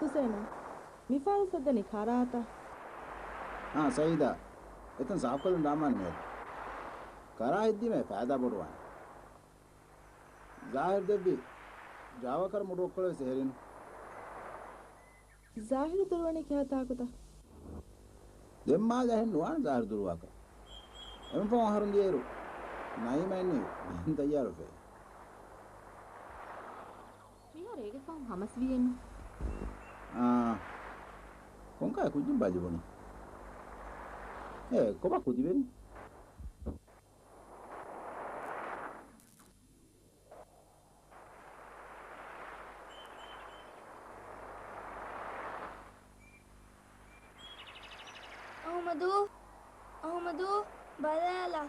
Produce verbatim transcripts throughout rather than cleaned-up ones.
ހުސޭނާ، މިފަހަރު ސައްދަނީ ކަރާތަ؟ އާ، ސައީދާ، އެތަން ސާފުކޮށްލަން ދާންވާނެ މޭރު. ކަރާ ހެއްދީމަ ފައިދާ ބޮޑުވާނެ. ޒާހިރު ދެއްވި ޖާވަކަރު މުޑުއޮއްކޮޅެއް ވެސް އެހެރީނު. ޒާހިރު ދުރުވަނީ ކިހާ ތާކުތަ؟ ދެން މާ ޖަހެއް ނުވާނެ ޒާހިރު ދުރުވާކަށް. އެންމެ ފަހުން އަހަރުން ދިޔައިރު ނައީމަ އިންނެވި ތައްޔާރުވެފައި. މިހާރު އޭގެ ފަހުން ހަމަސް ވީއެއްނު. އާ، ކޮންކާ ކުއްޖެއް ބަލި ބުނި. އޭ، ކޮބާ ކުދިވެރި؟ އަހުމަދު، އަހުމަދު، ބަލާލާ.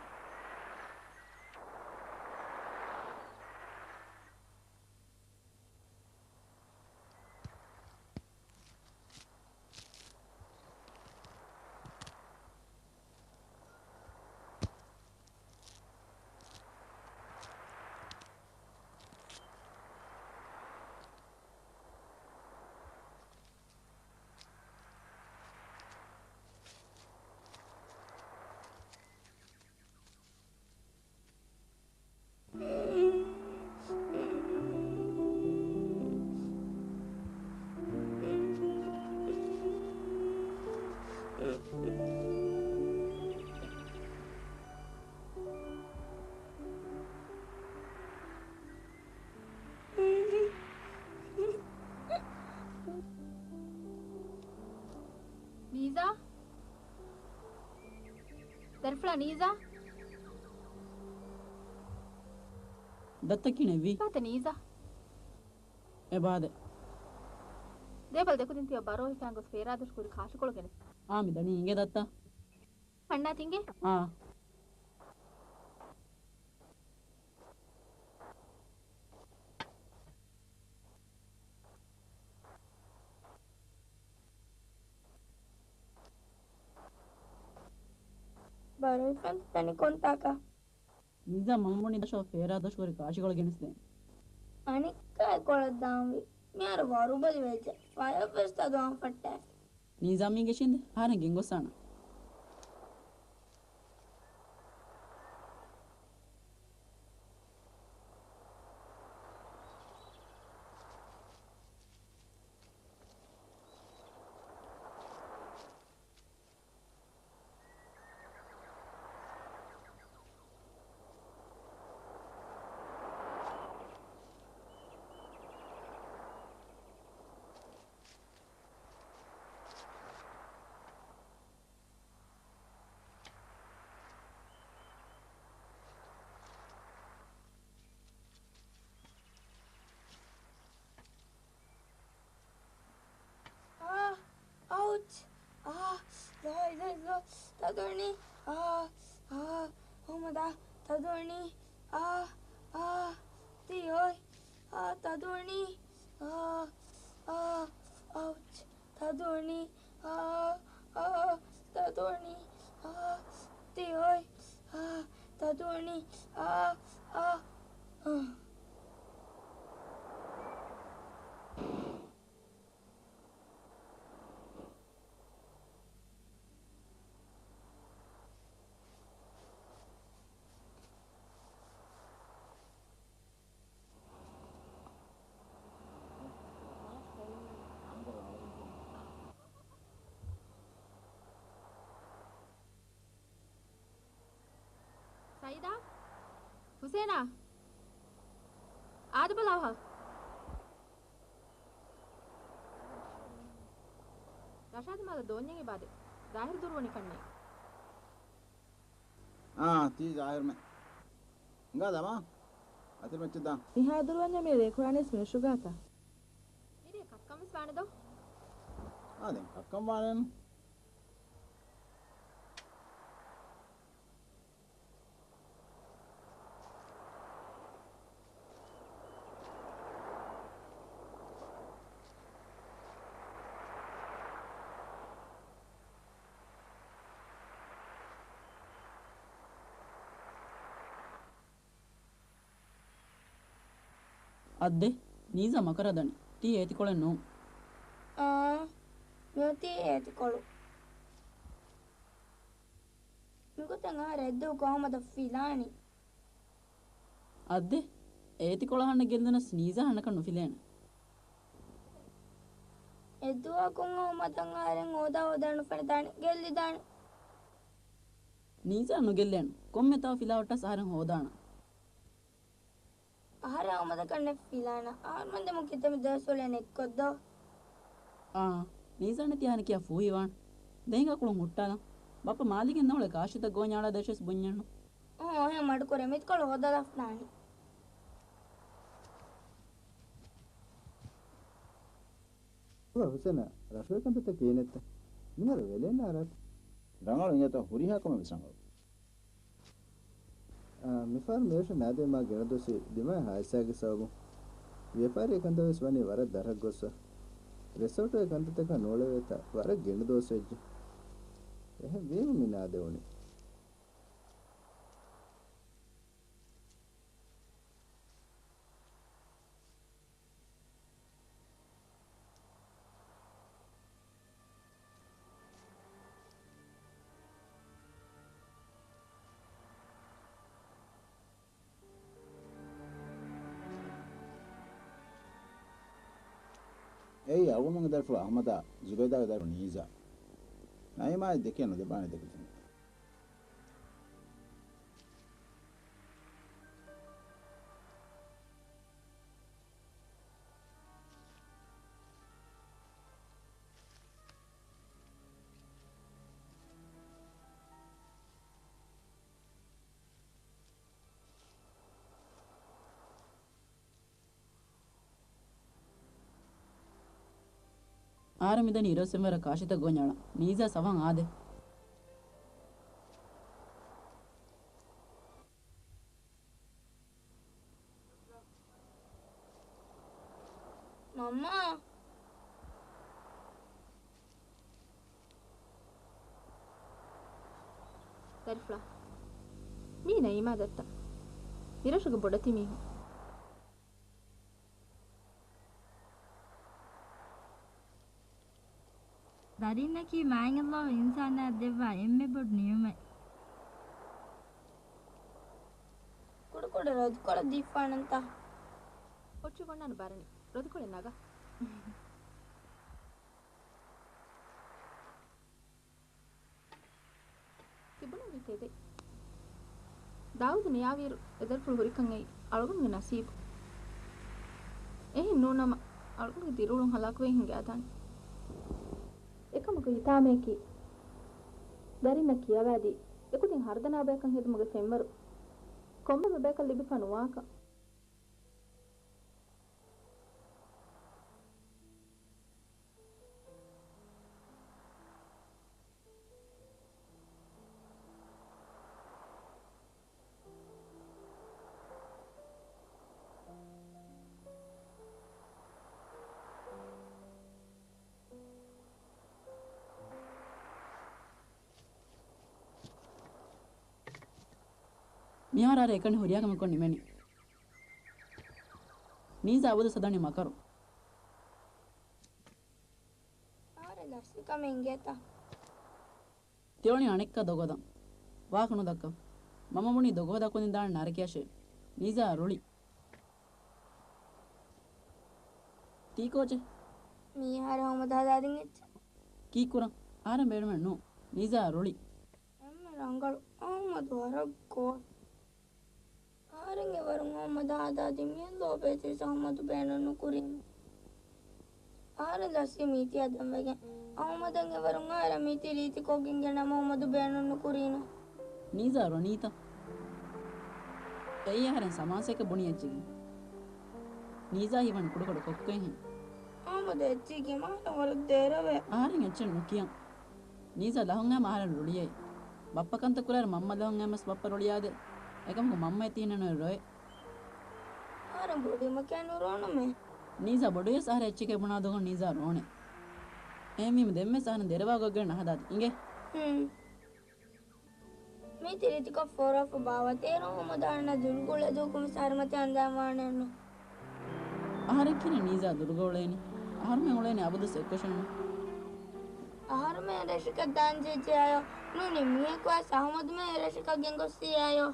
ނީޒާ؟ ދަރިފުޅާ ނީޒާ؟ ދައްތަ ކިހިނެއްވީ؟ ބާތަ ނީޒާ؟ އެބާދެ. ދޭބަލަ ދެކުދިން ތިޔަ ބާރޯ ހިފާން ގޮސް ފޭރާދޮށު ކުރި ކާށިކޮޅު ގެނެސް. އާ، މި ދަނީ އިނގޭ ދައްތަ. އަންނާތި އިނގޭ؟ އާ. ބާރޯ ހިފާން ދަނީ ކޮންތާކަށް؟ ނީޒާ މަންމުނި ދަށޯ ފޭރާ ދޮށުގަރި ކާށިކޮޅު ގެނެސްދޭން. އަނެއްކާ ކޮޅަށް ދާންވީ. މިހާރު ވަރުބަލި ވެއްޖެ. ފަޔަށް ވެސް ތަދުވާން ފައްޓާފި. ނީޒާ މީގެ ޝިންދެ އަހަރެން ގެންގޮސްސާނަ. އާ، އައުޗް. އާ، ލާ އިލާހަ އިއްލައްލާހު. ތަދުވަނީ. އާ، އާ، ހުމަދާ. ތަދުވަނީ. އާ، އާ، ތި އޮތް. އާ، ތަދުވަނީ. އާ، އާ، އައުޗް. ތަދުވަނީ. އާ، އާ، ތަދުވަނީ. އާ، ތި އޮތް. އާ، ތަދުވަނީ. އާ، އާ، އާ. ސައީދާ؟ ހުސޭނާ؟ އާދެ ބަލާ ހަ. ރަޝާދު މާލަ ދޯންޏެއް އިބާދެ. ޒާހިރު ދުރުވަނިކަންނޭ. އާ، ތީ ޒާހިރުމެ. ހިނގާ ދަމާ. އަތިރި މައްޗަށް ދާ. މިހާ ދުރުވަންޏާ މި ރޭ ކުރާނީސް މި ރަށުގާތަ؟ މިރޭ ކައްކަން ވެސް ވާނެދޯ؟ އާ، ދެން ކައްކަން ވާނެނު. އައްދެ، ނީޒާ މަކަރާ ދަނީ. ތީ އޭތިކޮޅެއް ނޫން. އާ، މިއޮތީ އޭތިކޮޅު. މިގޮތަށް އަހަރެން އެއްދުވަހަކު އަހުމަދަށް ފިލާނީ. އައްދެ، އޭތިކޮޅަށް އަހަންނަށް ގެއްލުނަސް ނީޒާ އަހަންނަކަށް ނުފިލޭނެ. އެއްދުވަހަކުން އަހުމަދަށް އަހަރެން ހޯދާ ހޯދާ ނުފެނިދާނެ، ގެއްލިދާނެ. ނީޒާ ނުގެއްލޭނެ. ކޮންމެ ތާ ފިލާވައްޓާސް އަހަރެން ހޯދާނަން. އަހަރެން އަހުމަދަކަށް ނެތް ފިލާނަ. އަހަރުމެން ދެމުން ކިތަންމެ ދުވަސް އުޅޭ ނެތްކޮށްދޯ. އާ، ނީޒާ ނެތި އަހަރެން ކިޔާ ފޫހިވާން. ދެހިނގާ ކުޅުން ހުއްޓާލަން. ބައްޕަ މާލޭގެން ނައުޅޭ ކާށިތައް ގޯންޏާޅާ ދޭށޭސް ބުންޏަންނު. އޯ، އެހެން މަޑުކުރޭ. މިތިކޮޅު ހޯދާލާފަ ނާނީ. ހުސެނާ، ރަށުގެ ކަންތައްތައް ކިހިނެއްތަ؟ މިހާރު ވެލޭން އަރާތަ؟ ރަނގަޅު އިނގޭތޯ، ހުރިހާ ކަމެއް ވެސް ރަނގަޅު. އާ، މިފަހަރު މިރަށަށް ނާދޭ މާ ގިނަ ދުވަސް ދިމާ ހާދިސާގެ ސަބަބުން ވިޔަފާރީ ކަންތައް ވެސް ވަނީ ވަރަށް ދަށަށް ގޮސްފަ. ރެސޯޓުގެ ކަންތައްތަކަށް ނޫޅެވޭތާ ވަރަށް ގިނަ ދުވަސް ވެއްޖެ. އެހެން ވީމަ މި ނާދެވުނީ. އެއީ އަޅުގަނޑުމެންގެ ދަރިފުޅު އަހުމަދާ، ޒުބައިދާގެ ދަރިފުޅު ނީޒާ. ނައީމާއަށް ދެކެ ނުލިބާނެ ދެކެތިން. އަހަރެން މިދަނީ އިރުއޮއްސެންވަރަށް ކާށިތައް ގޯންޏާޅަން. ނީޒާ ސަވާން އާދޭ. މަންމާ. ދަރިފުޅާ، މީ ނައީމާ ދައްތަ. މިރަށުގެ ބޮޑެތި މީހުން. ދަރިންނަކީ މާތް ﷲ އިންސާނާއަށް ދެއްވާ އެންމެ ބޮޑު ނިޢުމަތް. ކުޑަކުޑަ ރަދުކޮޅެއް ދީފާނަންތަ؟ އޮއްޗި ގޮންނާނެ ބަރަނި. ރަދުކޮޅެއް ނަގާ. ތިބުނަމީ ތެދެއް. ދާއޫދު ނިޔާވިއިރު އެދަރިފުޅު ހުރިކަން އެއީ އަޅުގަނޑުގެ ނަސީބު. އެހެން ނޫނަމަ، އަޅުގަނޑުގެ ދިރިއުޅުން ހަލާކުވެ ހިނގާދާނެ. އެކަމަކު ހިތާމަޔަކީ، ދަރިންނަށް ކިޔަވާދީ، އެކުދިން ހަރުދަނާ ބަޔަކަށް ހެދުމުގެ ފެންވަރު ކޮންމެ ބަޔަކަށް ލިބިފަ ނުވާކަން. މިހާރު އަހަރެން އެކަނި ހުރިހާ ކަމެއް ކޮށް ނިމެނީ. ނީޒާ އަބަދު ސަދަނި މަކަރު. އަހަރެން ލަސްވި ކަމެއް އިނގޭތަ؟ ތިއޮޅި އަނެއްކާ ދޮގުހަދަން. ވާހަކަ ނުދައްކަ. މަންމަ ބުނީ ދޮގުހަދާ ކުދިން ދާން ނަރަކަޔަށޭ. ނީޒާ ރުޅި. ތީ ކޯޗެއް؟ މީހާރު ހަމަ ދާދާދިން އެއްޗެއް. ކީއްކުރަން؟ އަހަރެން ބޭނުމެއް ނޫން. ނީޒާ ރުޅި. އެންމެ ރަނގަޅު. އަހުމަދު ވަރަށް ގޯސް. އަހަރެން އެވަރުން އަހުމަދު ހަދާދީ މިއަށް ލޯބިވެތިވެސް އަހުމަދު ބޭނުން ނުކުރީމު. އަހަރެން ލަސްވީ މީތި ހަދަން ވެގެން. އަހުމަދަށް އެވަރުން އަހަރެން މީތި ރީތިކޮށްގެން ގެނަމަ އަހުމަދު ބޭނުން ނުކުރީނު. ނީޒާ ރޮނީތަ؟ އެއީ އަހަރެން ސަމާސައަކަށް ބުނި އެއްޗެކޭ. ނީޒާ ހީވަނީ ކުޑަކުޑަ ކޮއްކޮއެއްހެން. އަހުމަދު އެއްޗެކޭ މާ ވަރަށް ދެރަވޭ. އަހަރެން އެއްޗެއް ނުކިޔަން. ނީޒާ ލަހުން އައިމަ އަހަރެން ރުޅިއައި. ބައްޕަ ކަންތައް ކުރާއިރު މަންމަ ލަހުން އައިމަސް ބައްޕަ ރުޅިއާދޭ. އެކަމަކު މަންމަ އެތީ ހިނެއްނު ރޮއެ. އަހަރެން ބޮޑުވީމަ ކެއަން ނުރޯނަމޭ. ނީޒާ ބޮޑުވިޔަސް އަހަރެން އެއްޗެކޭ ބުނާ ދޮގުން ނީޒާ ރޯނެ. އެހެންވީމަ ދެންވެސް އަހަރެން ދެރަވާ ގޮތްގަނޑެއް ނަހަދާތި. އިނގޭ. ހުން. މީތި ރީތިކޮށް ފޯރާފަ ބާވަތޭރު އަހުމަދު އަހަރެންނާ ދުރުގަ އުޅޭ ދުވަހަކުން ވެސް އަހަރެމެން އަންދާން ވާނެއްނު. އަހަރެން ކިހިނެއް ނީޒާ ދުރުގަ އުޅޭނީ؟ އަހަރުމެން އުޅޭނީ އަބަދުވެސް އެއްކޮށެއްނު. އަހަރުމެން ރަށަކަށް ދާން ޖެހިއްޖެއާޔޯ. ނޫނީ މީހަކުވެސް އަހުމަދުމެން ރަށަކަށް ގެންގޮއްސިއްޔާޔޯ.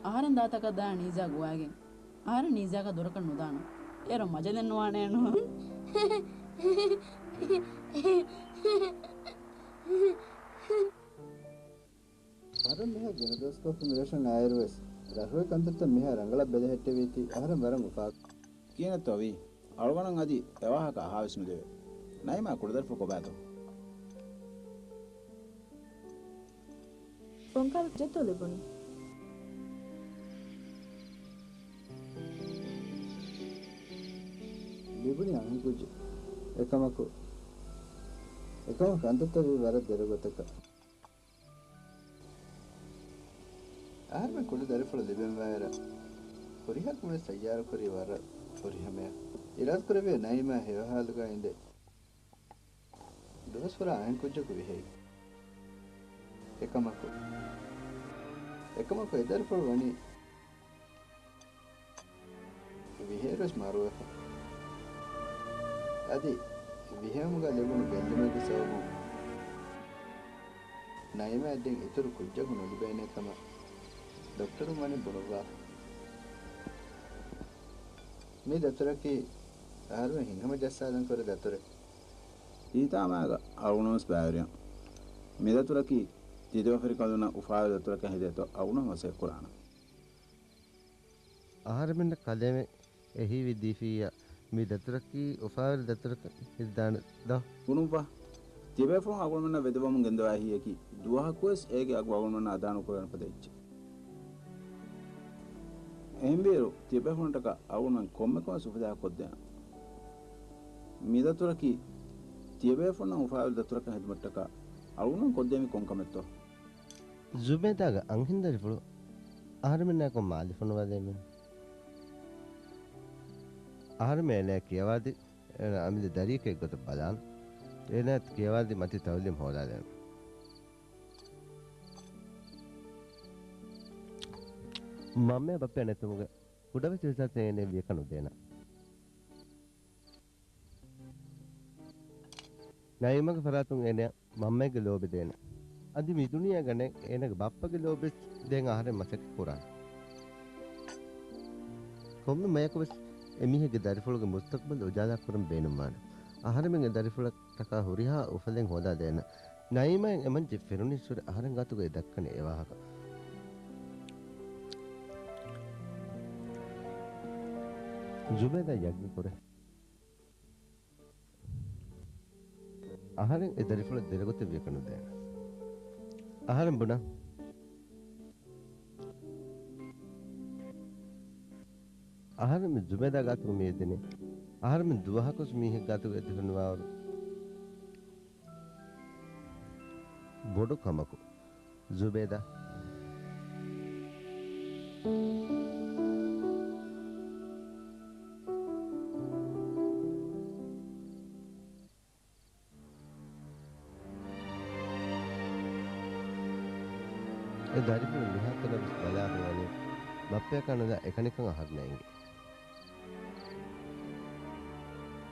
އަހަރެން ދާތަކަށް ދާ ނީޒާ ގޮވާގެން. އަހަރެން ނީޒާގަ ދޮރަކަށް ނުދާނު. އޭރު މަޖަލެއް ނުވާނެއެއްނު. ވަރަށް މިހާ ގިނަ ދުވަސްކޮށްފަ މިރަށުން އާއިރުވެސް، ރަށުގެ ކަންތައްތައް މިހާ ރަނގަޅަށް ބެލެހެއްޓެވީތީ އަހަރެން ވަރަށް އުފާ. ކިހިނެއްތޯ ވީ؟ އަޅުގަނޑަށް އަދި އެވާހަކަ އަހާވެސް ނުދެވޭ. ނައިމާ ކުޑަދަރިފުޅު ކޮބާތޯ؟ ކޮންކަހަލަ ކުއްޖެއްތޯ ލިބުނީ؟ ލިބުނީ އަހަން ކުއްޖެއް. އެކަމަކު، އެކަމަކު ކަންތައްތައް ވީ ވަރަށް ދެރަ ގޮތަކަށް. އަހަރެމެން ކުޑަ ދަރިފުޅު ލިބެންވާއިރަށް، ހުރިހާ ކަމެއް ތައްޔާރުކުރީ ވަރަށް ފުރިހަމަޔަށް. އިރާދަކުރެއްވިޔާ ނައިމާ ހެޔޮހާލުގަ އިނދެ ދުވަސް ފުރާ އަހަން ކުއްޖަކު ވިހެއި. އެކަމަކު، އެކަމަކު އެ ދަރިފުޅު ވަނީ ވިހޭރުވެސް މަރުވެފަ. އަދި ވިހެއުމުގަ ލިބުނު ގެއްލުމެއްގެ ސަބަބުން ނައިމާއަށް ދެން އިތުރު ކުއްޖަކު ނުލިބޭނޭ ކަމަށް ޑޮކްޓަރުން ވަނީ ބުނުއްވާފަ. މި ދަތުރަކީ އަހަރުމެން ހިތްހަމަ ޖައްސާލަން ކުރެ ދަތުރެއް. ހިތާމައިގަ އަޅުގަނޑުވެސް ބައިވެރިވަން. މި ދަތުރަކީ ތިދުވަހު ފެރިކަލުންނަށް އުފާވެރި ދަތުރަކަށް ހެދޭތޯ އަޅުގަނޑު މަސައްކަތް ކުރާނަން. އަހަރެމެންނަށް ކަލޭމެން އެހީވި ދީފިއްޔާ، މި ދަތުރަކީ އުފާވެރި ދަތުރަކަށް ހެދިދާނެ ދޯ؟ ބުނުއްވާ. ތިޔަބޭފުޅުން އަޅުގަނޑުމެންނަށް ވެދެވަމުން ގެންދަވާ އެހީއަކީ، ދުވަހަކުވެސް އޭގެ އަގު އަޅުގަނޑުމެންނަށް އަދާނުކުރެވޭނެ ފަދަ އެއްޗެއް. އެހެންވީއިރު، ތިޔަބޭފުޅުންނަށްޓަކާ އަޅުގަނޑުމެން ކޮންމެ ކަމެއް ސުފަދައިން ކޮށްދޭނަން. މި ދަތުރަކީ ތިޔަބޭފުޅުންނަށް އުފާވެރި ދަތުރަކަށް ހެދުމަށްޓަކާ އަޅުގަނޑުމެން ކޮށްދޭނީ ކޮން ކަމެއްތޯ؟ ޒުބޭދާގެ އަންހެން ދަރިފުޅު އަހަރެމެންނާއެކު މާލެ ފޮނުވާލީމެވެ. އަހަރެމެން އޭނާއަށް ކިޔަވާދީ، އޭނާ އަމިއްލަ ދަރިއެކޭ އެއްގޮތަށް ބަލާން. އޭނާއަށް ކިޔަވާދީ މަތީ ތައުލީމް ހޯދާލޭން. މަންމަޔާ ބައްޕަޔާ ނެތުމުގެ ކުޑަވެސް އިހުސާސެއް އޭނައަށް ވިޔަކަށް ނުދޭނަން. ނައީމާގެ ފަރާތުން އޭނަޔަށް މަންމައެއްގެ ލޯބި ދޭނަން. އަދި މި ދުނިޔޭގަ ނެތް އޭނަގެ ބައްޕަގެ ލޯބިވެސް ދޭން އަހަރެން މަސައްކަތް ކުރާނެ. ކޮންމެ މަޔަކުވެސް އެމީހެއްގެ ދަރިފުޅުގެ މުސްތަޤްބަލް އުޖާލާ ކުރަން ބޭނުންވާނެ. އަހަރެމެން އެ ދަރިފުޅަށްޓަކާ ހުރިހާ އުފަލެއް ހޯދާ ދޭނަން. ނައީމާއަށް އެމަންޖެ ފެނުނީއްސުރެ އަހަރެން ގާތުގައި ދައްކަނީ އެ ވާހަކަ. ޒުބޭދާ ޔަގީން ކުރޭ. އަހަރެން އެ ދަރިފުޅަށް ދެރަގޮތެއް ވިޔަކަށް ނުދޭނެ. އަހަރެން ބުނާ. އަހަރެން މި ޒުބޭދާ ގާތުގަ މި އެދެނީ. އަހަރެން ދުވަހަކުވެސް މީހެއް ގާތުގަ އެދިފަ ނުވާވަރު. ބޮޑު ކަމަކު. ޒުބޭދާ. އެ ދަރިފުޅު މިހާތަނަށް ވެސް ބަލާފަ ވަނީ ބައްޕަޔަކާ ނުލާ އެކަނިކަން އަހަރެންނަށް އެނގި.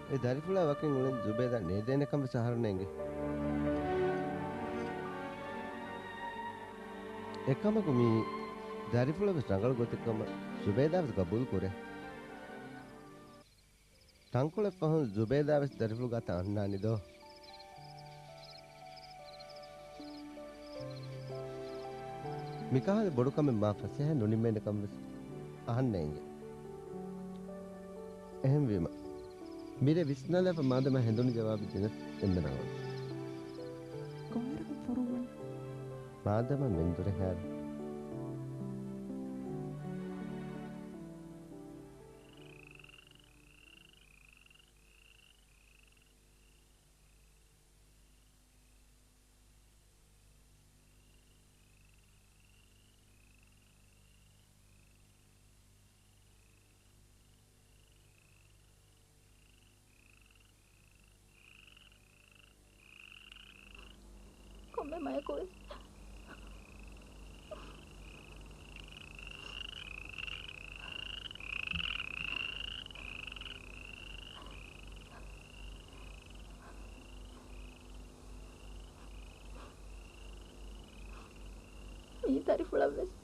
އެ ދަރިފުޅާ ވަކިން އުޅެން ޒުބޭދާ ނޭދޭނެކަން ވެސް އަހަރެންނަށް އެނގި. އެކަމަކު މިއީ ދަރިފުޅަށް ވެސް ރަނގަޅު ގޮތެއް ކަމަށް ޒުބޭދާ ވެސް ގަބޫލު ކުރޭ. ތަންކޮޅެއް ފަހުން ޒުބޭދާ ވެސް ދަރިފުޅު ގާތަށް އަންނާނީ ދޯ؟ މިކަހަލަ ބޮޑު ކަމެއް މާ ފަސޭހައިން ނުނިންމޭނެ ކަމަށް ވެސް އަހަންނަށް އެނގޭ. އެހެންވީމަ، މިރޭ ވިސްނާލާފަ މާދަމާ ހެނދުނު ޖަވާބެއް ދިނަސް އެންމެ ރަނގަޅު. ކޮންއިރަކުން ފޮރުއްވަނީ؟ މާދަމާ މެންދުރެއް ހާރު. ކޮންމެ މަޔަކުވެސް ފުޅަށްވެސް.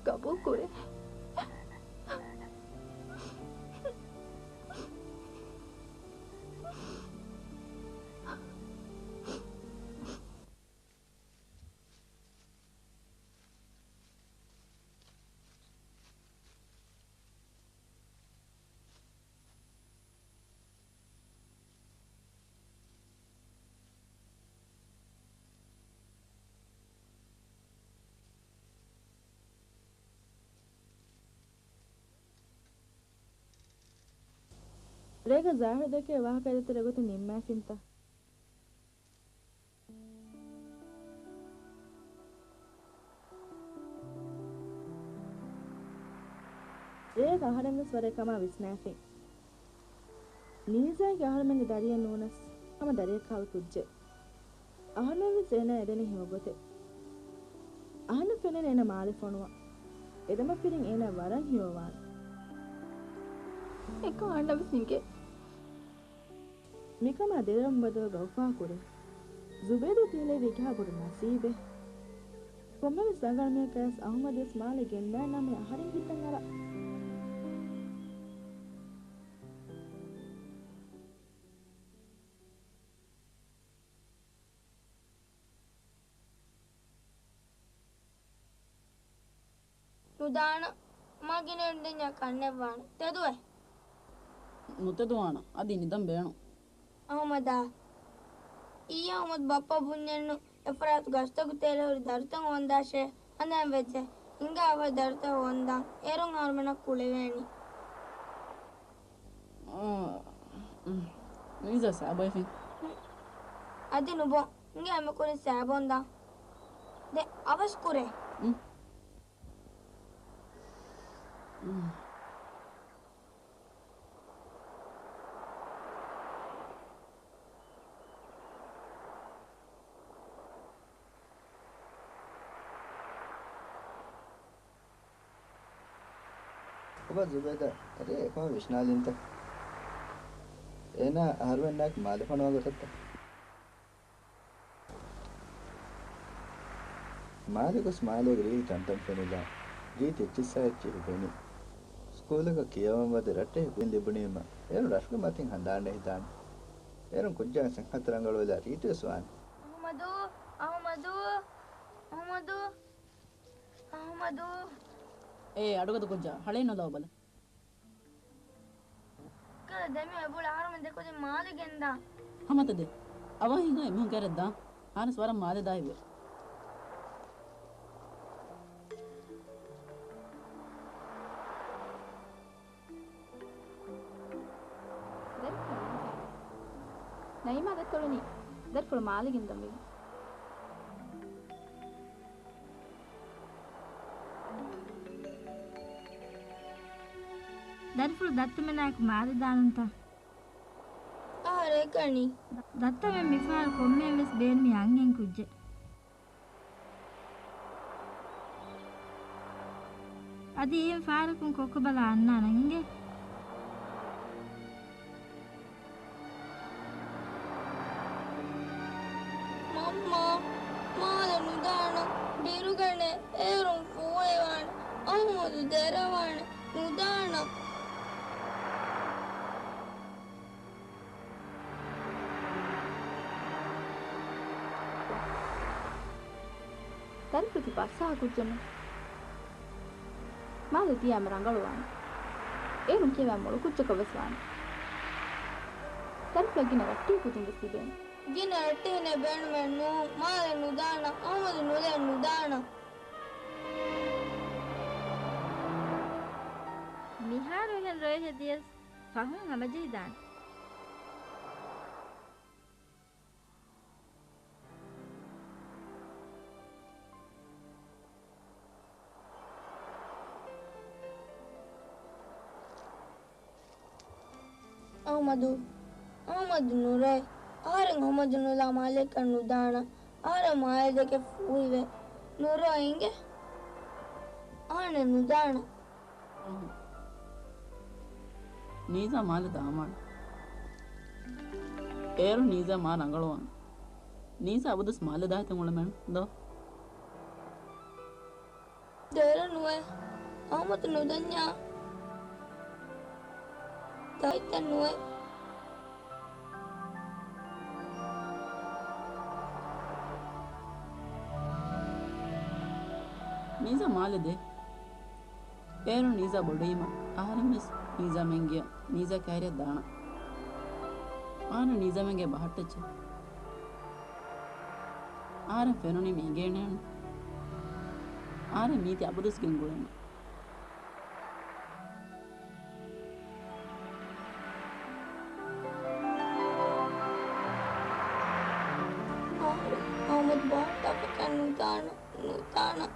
ގަބޫލުކުރޭ. ރޭގަ ޒާހިރު ދެކޭ ވާހަކަ އެދޭތެރޭ ގޮތެއް ނިންމާފިންތަ؟ ރޭގަ އަހަރެން ވެސް ވަރަށް ކަމާ ވިސްނާފިން. ނީޒާގެ އަހަރުމެންގެ ދަރިއެއް ނޫނަސް، ހަމަ ދަރިއެއްކަހަލަ ކުއްޖެއް. އަހަންނަށް ވެސް އޭނާ އެދެނީ ހިމަގޮތެއް. އަހަންނަށް ފެނޭނެ އޭނާ މާލެ ފޮނުވާ. އެދެމަފިރިން އޭނާ ވަރަށް ހީވާން. އެކަމަކު އަހަންނަށް ވެސް އިނގޭ. މިކަމާ ދެރަނބަދަލުގަ އުފާކުރޭ. ޒުބޭދު ތިހިލެވި އެކަހާ ބޮޑު ނަސީބެއް. ކޮންމެވެސް ރަނގަޅު މީހަކަށް އަހުމަދު ވެސް މާލެ ގެންދާނަމޭ އަހަރެން ހިތަށް އަރާ. ނުދާނަ، މާ ގިނަ އެންޑެންޏާ ކަންނެއްވާނެ. ތެދުވޭ. ނުތެދުވާނަ. އަދި ނިދަން ބޭނުން. އަހުމަދާ. އިއްޔެ އަހުމަދު ބައްޕަ ބުންޏެއްނު އެފަރާތު ގަސްތަކު ތެރޭ ހުރި ދަރިތައް ހޯންދާށޭ. ހަނދާން ވެއްޖެ. ހިނގާ އަވަހަށް ދަރިތައް ހޯންދާން. އޭރުން އަހަރުމެންނަށް ކުޅެވޭނީ. އާ، އުން. ނީޒާ ސާބައިފިން. އަދި ނުބޯ. ހިނގާ އެންމެ ކުރިން ސާބަ ހޯންދާން. ދެ އަވަސް ކުރޭ. އުން. އުން. އޮބާ ޒުބޭދާ، ރޭ އެކަމަށް ވިސްނާލިންތަ؟ އޭނާ އަހަރުމެންނާއެކު މާލެ ފޮނުވާ ގޮތަށްތަ؟ މާލެ ގޮސް މާލޭގެ ރީތި ތަންތަން ފެނިލާ، ރީތި އެއްޗިއްސާ އެއްޗިހި ފެނި. ސްކޫލަކަށް ކިޔަވަން ވަދެ ރައްޓެހި ކުދިން ލިބުނީމަ، އޭރުން ރަށުގެ މަތިން ހަނދާން ނެހިދާނެ. އޭރުން ކުއްޖާ ސިންހަތު ރަނގަޅުވެލާ ރީތިވެސް ވާނެ. އަހުމަދު! އަހުމަދު! އަހުމަދު! އޭ އަޑުގަދަ ކުއްޖާ، ހަޅޭއް ނުލަވަބަލަ. ކަލަ ދެމި އެބުޅަ އަހަރުމެން ދެކުދިން މާލެ ގެންދާ. ހަމަތަ ދެ. އަވަހަށް ހިނގާ އެމީހުން ކައިރިއަށް ދާން. ހާނަސް ވަރަށް މާލެ ދާހިވޭ. ދަރިފުޅު ނައިމާ ދައްތަޅުނީ ދަރިފުޅު މާލެ ގެންދަން ވެގެން. ދަރިފުޅު ދައްތަމެނާއެކު މާލެ ދާނަންތަ؟ އާ، ރޭކަނީ. ދައްތަމެން މިފަހަރު ކޮންމެއަށް ވެސް ބޭނުމީ އަންހެން ކުއްޖެއް. އަދި އެހެން ފަހަރަކުން ކޮއްކޮ ބަލާ އަންނާނަން އިނގޭ. މަންމާ، މާލެ ނުދާނަން، ބިރުގަނޭ، އޭރުން ފޫހިވާނެ، އަހުމަދު ދެރަވާނެ، ނުދާނަން. ދަރިފުޅު ތި ބައްސަހަ ކުއްޖެއްނު. މާލެ ދިޔާމަ ރަނގަޅުވާނެ. އޭރުން ކިޔަވާ މޮޅު ކުއްޖަކަށް ވެސް ވާނެ. ދަރިފުޅަށް ގިނަ ރައްޓެހި ކުދިން ވެސް ލިބޭނެ. ގިނަ ރައްޓެހިނެއް ބޭނުމެއް ނޫން. މާލެ ނުދާނަން، އަހުމަދު ނުލޭ ނުދާނަން. މިހާރު އެހެން ރޮއެހެއް ދިޔަސް ފަހުން ހަމަޖެހިދާނެ. އަހުމަދު، އަހުމަދު ނުރޭ. އަހަރެން އަހުމަދު ނުލާ މާލެއަކަށް ނުދާނަން. އަހަރެން މާލެ ދެކެ ފޫހިވޭ. ނުރޯ އިނގޭ. އާނެ ނުދާނަ. ނީޒާ މާލެ ދާމާން. އޭރު ނީޒާ މާ ރަނގަޅުވާން. ނީޒާ އަބަދުސް މާލެ ދާތަން އުޅެމެން ދޯ. ދޭރަ ނުވޭ. އަހުމަދު ނުދަންޏާ. ދާއިތައް ނުވޭ. ނީޒާ މާލެ ދޭ. އޭރު ނީޒާ ބޮޑުވީމަ، އަހަރެން ވެސް ނީޒާމެންގެ، ނީޒާ ކައިރިއަށް ދާނަ. އާނަ ނީޒާމެންގެ ބަހައްޓައްޗެ. އާރެން ފެނުނީ މީގޭނޭނު. އާރެން މީތި އަބަދުސް ގެންގުޅޭނު. އަހަރެން އަހުމަދު ބަހައްޓާފަކަށް ނުދާނަ، ނުދާނަ.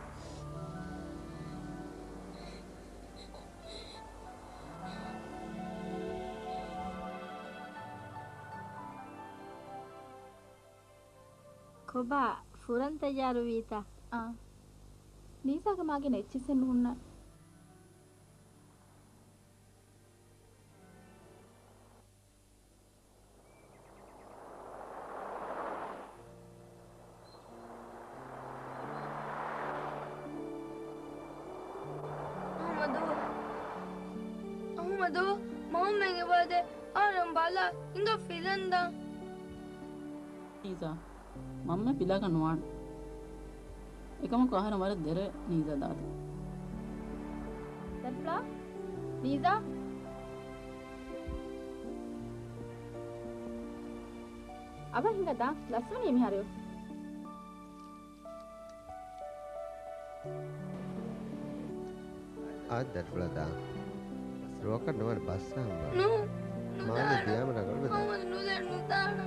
ކޮބާ، ފުރަން ތައްޔާރުވީތަ؟ އާ. ނީޒާގެ މާގިނަ އެއްޗިއްސެއް ނުހުންނަ. އަހުމަދު، އަހުމަދު، މަހުމެން އެބަދޭ، އަހަރެން ބަލާ، ހިނގާ ފިލަން ދާން. ނީޒާ، މަންމަ ފިލާކަށް ނުވާނެ. އެކަމަކު އަހަރެން ވަރަށް ދެރަ ނީޒާ ދާތަން. ދަރިފުޅާ؟ ނީޒާ؟ އަބަ ހިނގާ ދާން، ލަސްވަނީ މިހާރު. އާދެ ދަރިފުޅާ ދާން. ރުއަކަށް ނުވާނެ ބައްސަ ހަމަ. ނޫ، މާލެ ނުދާނަ. ދިޔާމަ ރަނގަޅުވެ ދާން. އަހުމަދު ނުދޭ، ނުދާނަ.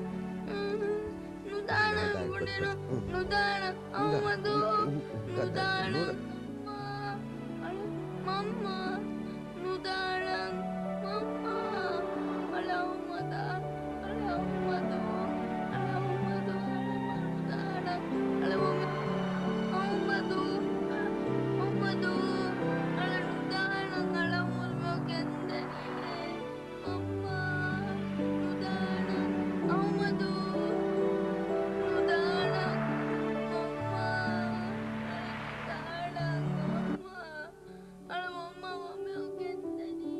ނުދާނަ، ނުދާނަ، ބުނެނު. ނުދާނަ، އަހުމަދު. ނުދާނަ. ނުދާނަ. މަންމާ. މަންމާ. ނުދާނަން، މަންމާ. އަޅަ އަހުމަދާ، އަޅަ އަހުމަދު، އަޅަ އަހުމަދު، އަޅަ ނުދާނަން، އަޅަ އަހުމަދު، އަހުމަދު، އަހުމަދު، އަޅަ ނުދާނަން، އަޅަ އަހުމަދު ގެންދަނީ. މަންމާ، ނުދާނަން، އަހުމަދު، ނުދާނަން، މަންމާ، އަޅަ ނުދާނަން، މަންމާ. އަޅަ މަންމާ މަންމަ ގެންދަނީ.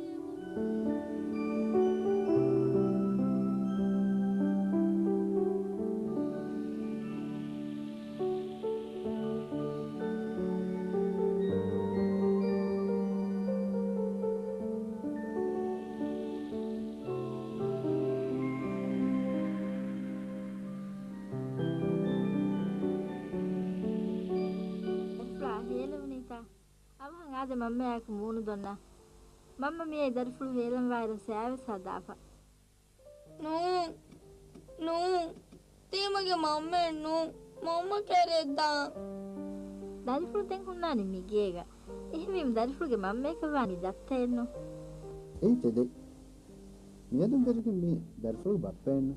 އެފްރާ ހޭލެވުނީތަ؟ އަވަހަށް އާދެ މަންމައާއެކު މޫނު ދޮންނަ. މަންމަ މިއައީ ދަރިފުޅު ހޭލަން ވާއިރު ސައިވެސް ހަދާފަ. ނޫން، ނޫން. ތީ މަގޭ މަންމައެއް ނޫން. މަންމަ ކައިރިއަށް ދާން. ދަރިފުޅު ދެން ހުންނާނީ މިގޭގަ. އެހެންވީމަ ދަރިފުޅުގެ މަންމަޔަކަށް ވާނީ ދައްތައެއްނު. އެއީ ތެދެއް. މިއަދުން ވެރިގެން މީ ދަރިފުޅުގެ ބައްޕައެއްނު.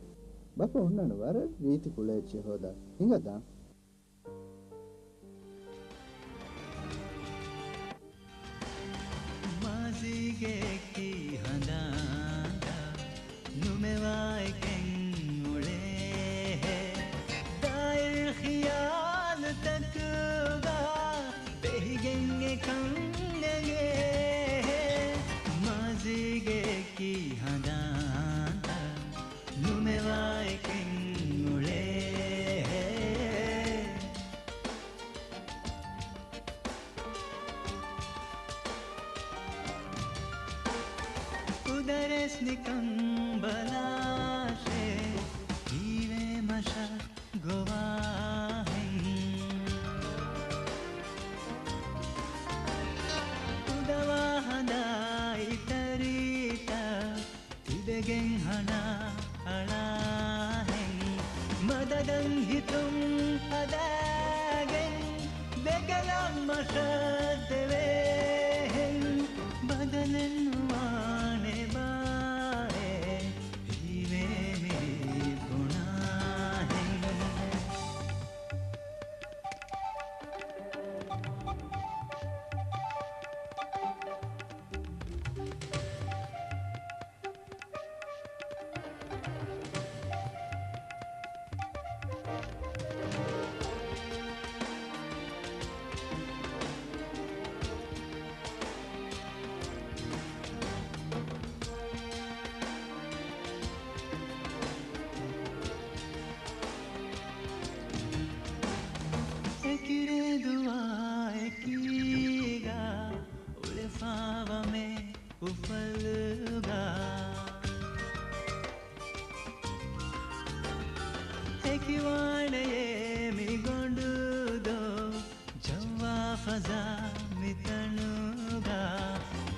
ބައްޕަ ހުންނާނެ ވަރަށް ރީތި ކުޅައެއްޗެއް ހޯދާ. ހިނގާ ދާން. މާޒީގެ އެކި ހަނދާންތައް ނުމެވާ އެކެއް އުޅޭހޭ. ދާއިރު ޚިޔާލުތަކުގަ ބެހިގެން އެކަން ނެގޭހޭ. މާޒީގެ އެކި ހަނދާންތައް ނުމެވާ އެކެއް އުޅޭހޭ. ކުދަރެސް ނިކަން ބަލާށޭ، ހީވޭ މަށަށް ގޮވާހެން. ކުދަވާ ހަނދާ އިތަރީތަ ތިބެގެން ހަނާ އަޅާހެން. މަދަދަށް ހިތުން ހަދާގެން ދެގަލަށް މަށަށް ދެވޭހެން. ބަދަލެއް ނުވާނެ ބާއޭ. ވަމެ އުފަލުގަ އެކިވާނެޔޭ މި ގޮނޑުދޯ ޖައްވާ ފަޒާ މިތަނުގަ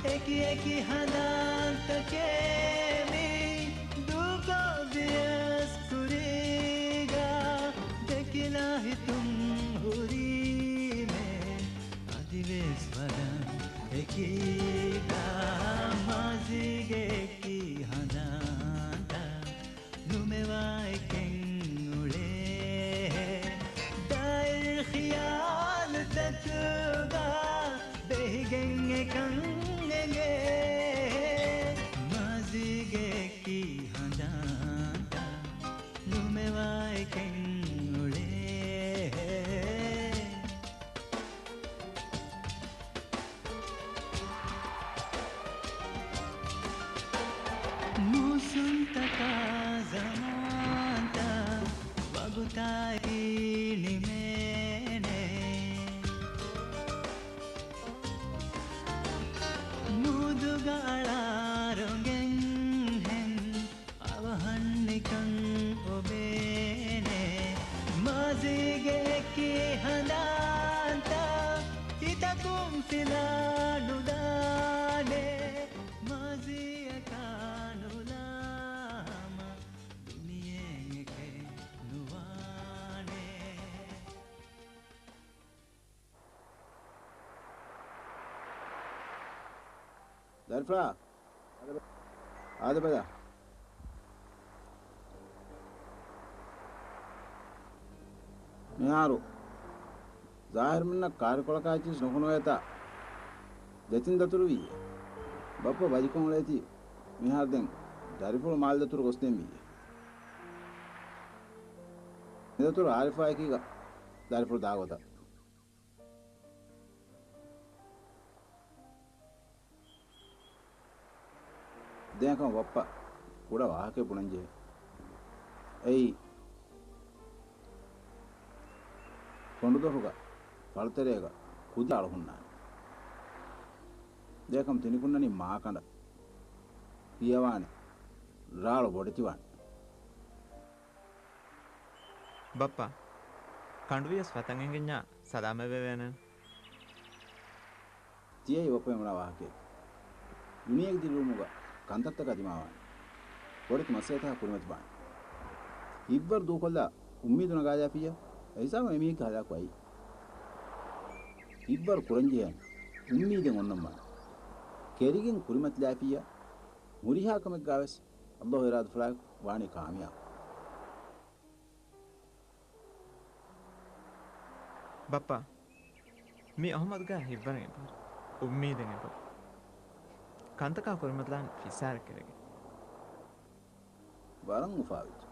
އެކި އެކި ހަނދާންތަކެއް މި ދޫކޮށް ވިޔަސް ކުރީގަ ދެކިލާ ހިތުން ހުރީމޭ އަދިވެސް ވަރަށް އެކީގަ މާޒީގެ އެކި ހަނދާންތައް ނުމެވާ އެކެއް އުޅޭ. ދާއިރު ޚިޔާލުތަކުގަ ބެހިގެން އެކަން އެނގޭ. މާޒީގެ އެކި ހަނދާންތައް ނުމެވާ އެކެއް އުޅޭ. މޫސުންތަކާ ޒަމާންތައް ވަގުތާއި ނިމޭނެ. މޫދުގަ އަޅާ ރޮނގެންހެން އަވަހަށް ނިކަން އޮވޭނެ. މާޒީގެ އެކި ހަނދާންތައް ހިތަކުން ފިލާ ނުދާނެ. މާޒީއަކާ ނުލާމަ ދުނިޔެއެއް ނުވާނެ. ދަރިފުޅާ، އާދެބަލަ. މިހާރު ޒާހިރުމިންނަށް ކާރިކޮޅަކާއެއްޗިސް ނުކުނުވޭތާ، ދެތިން ދަތުރު ވީއޭ. ބައްޕަ ބަލިކޮށް އުޅޭތީ މިހާރު ދެން ދަރިފުޅު މާލެ ދަތުރު ގޮސްދޭން ވީއޭ. މި ދަތުރު އާރިފާ އެކީގަ ދަރިފުޅު ދާ ގޮތަށް. ދެން އެކަމަށް ބައްޕަ ކުޑަ ވާހަކައެއް ބުނަންޖެހޭ. އެއީ، ކޮނޑުދޮށުގަ ފަޅުތެރޭގަ ކުދި ރާޅު ހުންނާނެ. ދެން އެކަމަށް ތިނިކުންނަނީ މާކަނޑަށް ކިޔަވާނެ، ރާޅު ބޮޑެތިވާނެ. ބައްޕަ، ކަނޑުވިޔަސް ވަތަން އެނގެންޏާ ސަލާމަތްވެވޭނެ. ތިޔައީ ބައްޕަ މި ބުނާ ވާހަކައެއް. ދުނިޔޭގެ ދިރިއުޅުމުގަ ކަންތައްތަކާ ދިމާވާނެ. ބޮޑެތި މައްސަލަތަކާ ކުރިމަތިވާނެ. ހިތްވަރު ދޫކޮށްލާ އުއްމީދު ނަގާލާފިއްޔާ، އެހިސާބުން އެމީހެއްގެ ހަލާކު އައީ. ހިތްވަރު ކުރަންޖެހޭނެ އުއްމީދެއް އޮންނަންވާނެ. ކެރިގެން ކުރިމަތިލާފިއްޔާ، ހުރިހާ ކަމެއްގަވެސް ﷲ އިރާދަފުޅާއެކު ވާނީ ކާމިޔާބު. ބައްޕާ، މީ އަހުމަދުގެ ހިތްވަރު އެބަހުރި އުއްމީދެއް އެބަ. ކަންތަކާ ކުރިމަތިލާން ފިސާރަ ކެރިގެން. ވަރަށް އުފާވެއްޖެ.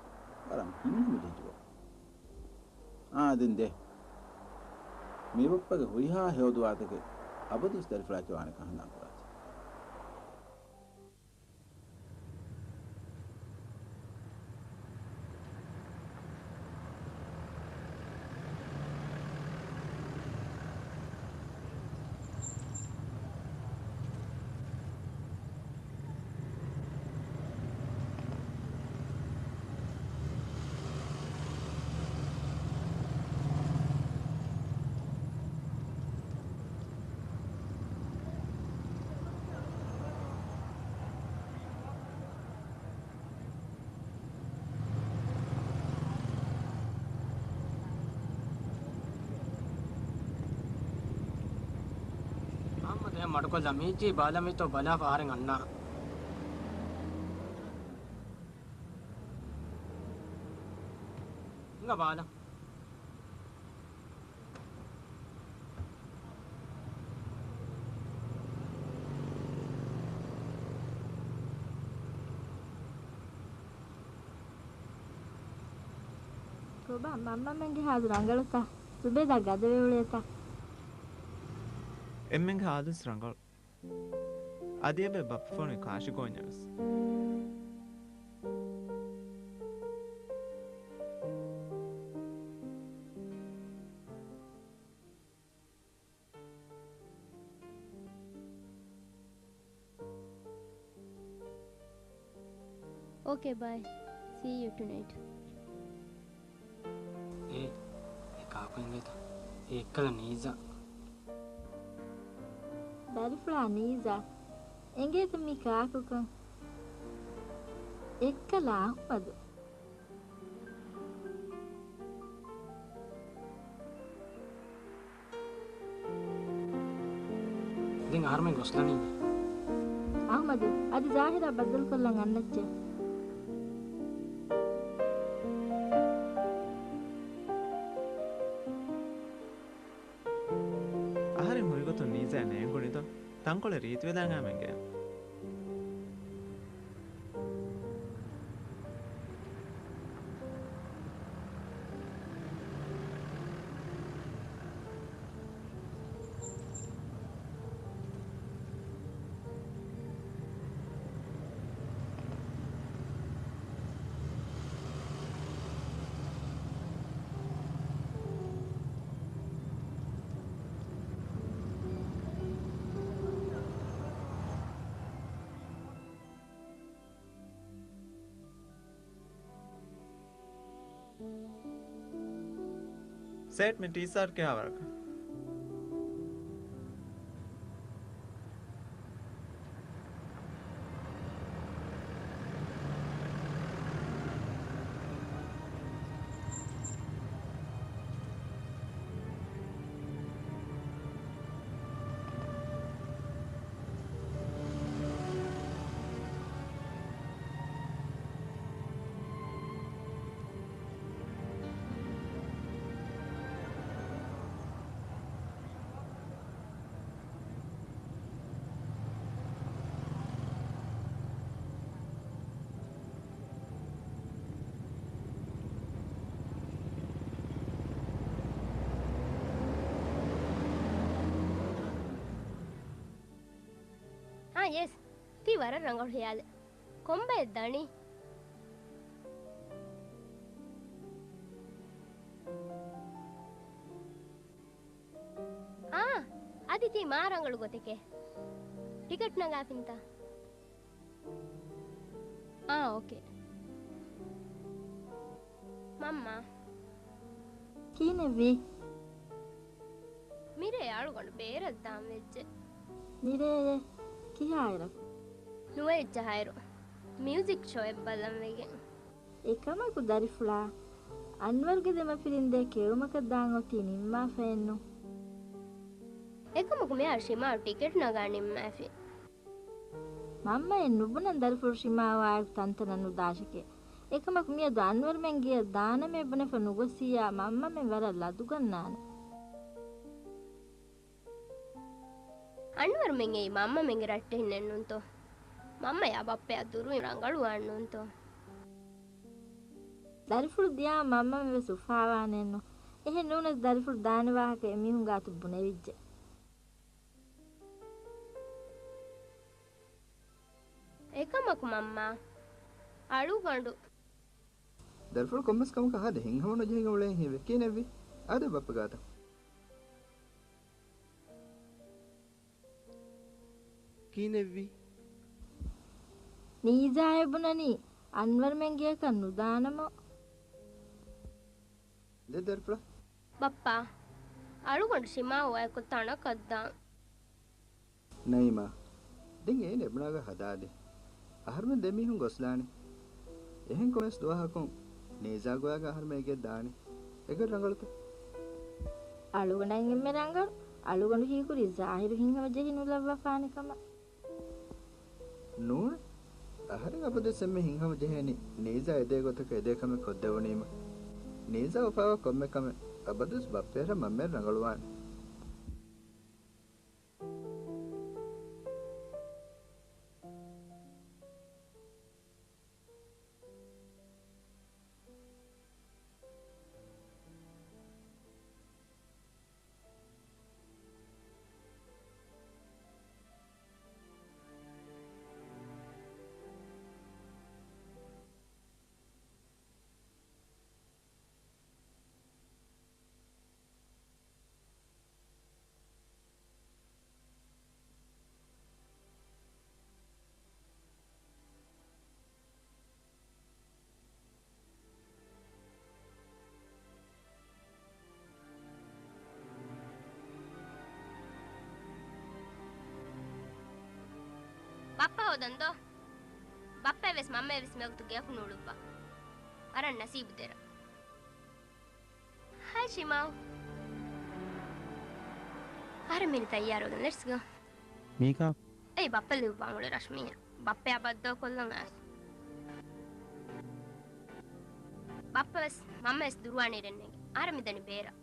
ވަރަށް ހިތްހަމަޖެހިއްޖެ ބައްޕާ. އާ، ދެން ދޭ. މި ބައްޕަގެ ހުރިހާ ހެޔޮ ދުޢާތަކެއް އަބަދުވެސް ދަރިފުޅާއެކޭ ވާނެ ކަން ހަނދާން ކުރާތި. މުޙައްމަދު އެ މަޑުކޮށްލާ މީތި ބާލަ މީތޯ ބަލާފަ އަހަރެން އަންނާ. ހިނގާ ބާލަ. ކޮބާ، މަންމަމެންގެ ހާލު ރަނގަޅުތަ؟ ޒުބޭދާ ގަދަވެ އުޅޭތަ؟ އެންމެންގެ ހާލުވެސް ރަނގަޅު. އަދި އެބަ ބައްޕަ ފޮނުވި ކާށި ގޯންޏަށް ވެސް. Okay, bye. See you tonight. އޭ، އެ ކާކު އެނގޭތަ؟ އެ އެއްކަލަ ނީޒާ. ދަރިފުޅާ ނީޒާ. އެނގޭތަ މީ ކާކުކަން؟ އެއްކަލަ އަޙްމަދު. ދެން އަހަރުމެން ގޮސްލަނީ. އަޙްމަދު، އަދި ޒާހިރާ ބައްދަލުކޮށްލަން އަންނައްޗޭ. އަހަރެން ހުރިގޮތުން ނީޒާ ނޭނގުނިތޯ؟ ތަންކޮޅެއް ރީތިވެލާނގާމެންގެ. ސޭޓް މި ޓީސާޓް ކިހާވަރަކަށް؟ އާ، ޔެސް. ތީ ވަރަށް ރަނގަޅު ހިޔާލެއް. ކޮންބައެއް ދަނީ؟ އާ، އަދި ތީ މާ ރަނގަޅު ގޮތެކޭ. ޓިކެޓް ނަގާފިންތަ؟ އާ، އޯކޭ. މަންމާ. ކިހިނެއްވީ؟ މިރޭ އަޅުގަނޑު ބޭރަށް ދާން ވެއްޖެ. މިރޭ ކިހާއިރަކު؟ ނުވައެއް ޖަހާއިރު މިއުޒިކް ޝޯއެއް ބަލަން ވެގެން. އެކަމަކު ދަރިފުޅާ، އަންވަރުގެ ދެމަފިރިން ދޭ ކެއުމަކަށް ދާން އޮތީ ނިންމާފައެއްނު. އެކަމަކު މިހާރު ޝިމާއަށް ޓިކެޓް ނަގާ ނިންމާފި. މަންމައެއް ނުބުނަން ދަރިފުޅު ޝިމާއާއެކު ތަންތަނަށް ނުދާށެކޭ. އެކަމަކު މިއަދު އަންވަރުމެން ގެޔަށް ދާނަމޭ ބުނެފަ ނުގޮސްސިއްޔާ މަންމަމެން ވަރަށް ލަދުގަންނާނެ. އަންވަރުމެން އެއީ މަންމަމެންގެ ރައްޓެހިންނެއްނޫންތޯ؟ މަންމަޔާ ބައްޕަޔާ ދުރުވިން ރަނގަޅުވާންނޫންތޯ؟ ދަރިފުޅު ދިޔާ މަންމަމެން ވެސް އުފާވާނެއެއްނު. އެހެން ނޫނަސް ދަރިފުޅު ދާނެ ވާހަކަ އެމީހުން ގާތު ބުނެވިއްޖެ. އެކަމަކު މަންމާ، އަޅުގަނޑު. ދަރިފުޅު ކޮންމެސް ކަމަކަށް އާދެ، ހިތްހަމަ ނުޖެހިގެން އުޅޭން ހީވޭ. ކިހިނެއްވީ؟ އާދެ ބައްޕަ ގާތަށް. ކިހިނެއްވީ؟ ނީޒާއޭ ބުނަނީ އަންވަރުމެން ގެޔަކަށް ނުދާނަމޯ. ދެ ދަރިފުޅާ. ބައްޕާ، އަޅުގަނޑު ޝިމާއާއެކު ތަނަކަށް ދާން. ނައީމާ، ދެން އޭނަ އެބުނާގާ ހަދާދޭ. އަހަރުމެން ދެމީހުން ގޮސްލާނެ. އެހެން ކޮންމެސް ދުވަހަކުން ނީޒާ ގޮޔާގަ އަހަރުމެން އެގެ ދާނެ. އެގޮތް ރަނގަޅުތަ؟ އަޅުގަނޑަށް އެންމެ ރަނގަޅު. އަޅުގަނޑު ހީކުރީ ޒާހިރު ހިތްހަމަ ޖެހި ނުލައްވާފާނެ ކަމަށް. ނޫން. އަހަރެން އަބަދުވެސް އެންމެ ހިތްހަމަ ޖެހޭނީ ނީޒާ އެދޭ ގޮތަކަށް އެދޭ ކަމެއް ކޮށްދެވުނީމަ. ނީޒާ އުފާވާ ކޮންމެ ކަމެއް އަބަދުވެސް ބައްޕަޔަށް މަންމަޔަށް ރަނގަޅުވާނެ. ދަން ދޯ؟ ބައްޕައެވެސް މަންމައެވެސް މިވަގުތު ގެއަކު ނޫޅުއްވާ. ވަރަށް ނަސީބު ދެރަ. ހައި ޝިމާވް. އަހަރެން މި ތައްޔާރުވެގެން، let's go. މީކާ؟ އެއީ ބައްޕަ ލިޔުއްވާ މުޅި ރަށް މީރު. ބައްޕަޔާ ބައްދޯ ކޮށްލަން އައިސް. ބައްޕަވެސް މަންމަވެސް ދުރުވާނެ ރެންނެގެ. އަހަރެން މިދަނީ ބޭރަށް.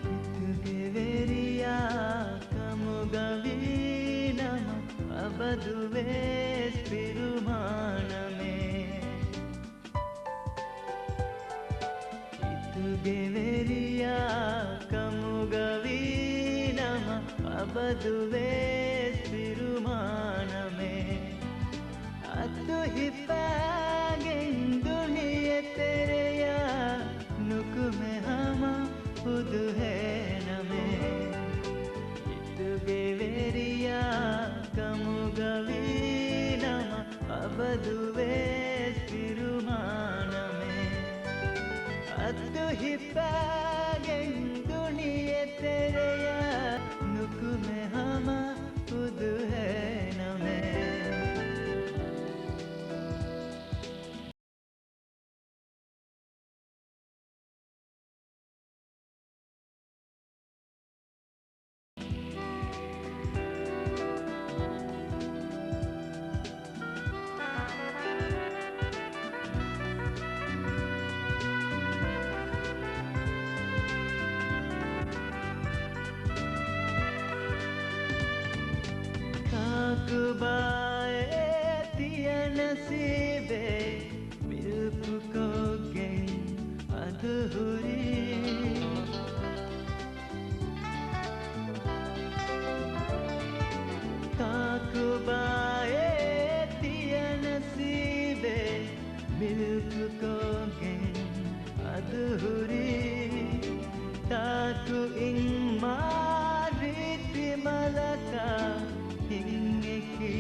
ހިތުގެ ވެރިޔާ ކަމުގަ ވީނަމަ، އަބަދުވެސް ފިރުމާނަމޭ. ހިތުގެ ވެރިޔާ ކަމުގަ ވީނަމަ، އަބަދުވެސް ފިރުމާނަމޭ. އަތު ހިފާގެން ދުނިޔެ ތެރެޔާ، ނުކުމެ ހަމަ ހުދުހޭނަމޭ. ހިތުގެ ވެރިޔާ ކަމުގަ ވީނަމަ، އަބަދުވެސް ފިރުމާނަމޭ. އަތު ހިފާގެން ދުނިޔެ ތެރެޔާ، ނުކުމެ ހަމަ ހުދުހޭނަމޭ. ކާކުބާއޭ ތިޔަ ނަސީބޭ، މިލްކުކޮށްގެން އަދު ހުރީ. ކާކުބާއޭ ތިޔަ ނަސީބޭ، މިލްކުކޮށްގެން އަދު ހުރީ. ތާކު އިންމާ ރީތި މަލަކާ ހިނގެކި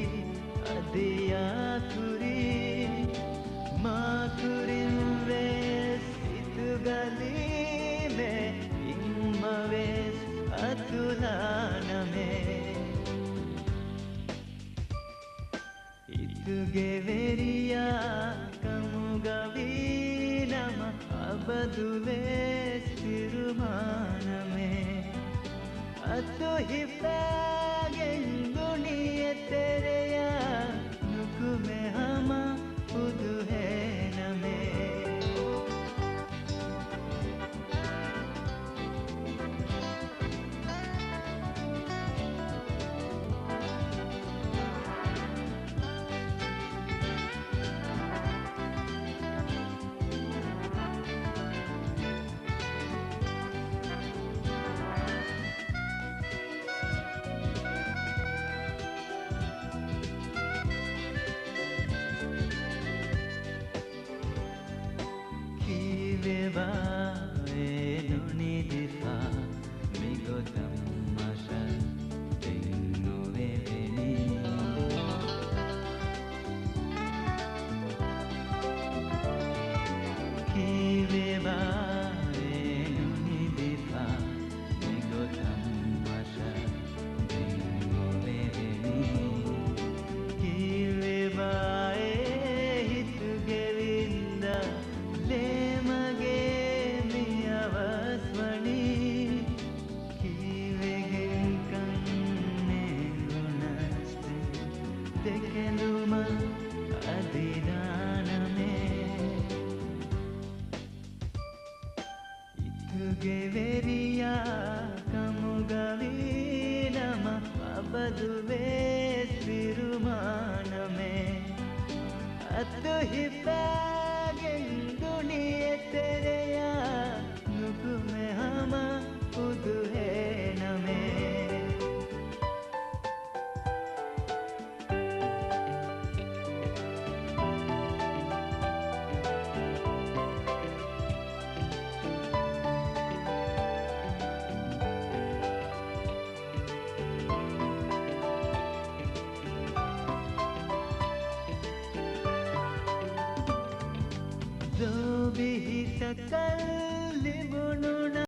އަދިޔާ ކުރީ. މާކުރިން ވެސް ހިތުގަ ލީމެ، އިންމަވެސް އަތުލާނަމޭ. ހިތުގެ ވެރިޔާ ކަމުގަ ވީނަމަ، އަބަދުވެސް ފިރުމާނަމޭ. އަތު ހިފާގެން ދުނިޔެ ތެރެޔާ، ނުކުމެ ހަމަ ހުދުހޭނަމޭ. ކީއްވެވާ އެ ނުނިދިފާ މިގޮތަށް މަށަށް ދެން ނުވެވެނީ؟ ކީއްވެވާ އެ ނުނިދިފާ މިގޮތަށް މަށަށް ދެން ނުވެވެނީ؟ ކީއްވެވާ އެ ހިތުގެ ވިންދާ ލޭމަގޭ ގެ ވެރިޔާ ކަމުގަ ވީނަމަ، އަބަދުވެސް ފިރުމާނަމޭ. އަތު ހިފާގެން ދުނިޔެ ތެރެޔާ، ނުކުމެ ހަމަ އުދުހޭނަމޭ. ލޯބި ހިތަކަށް ލިބުނު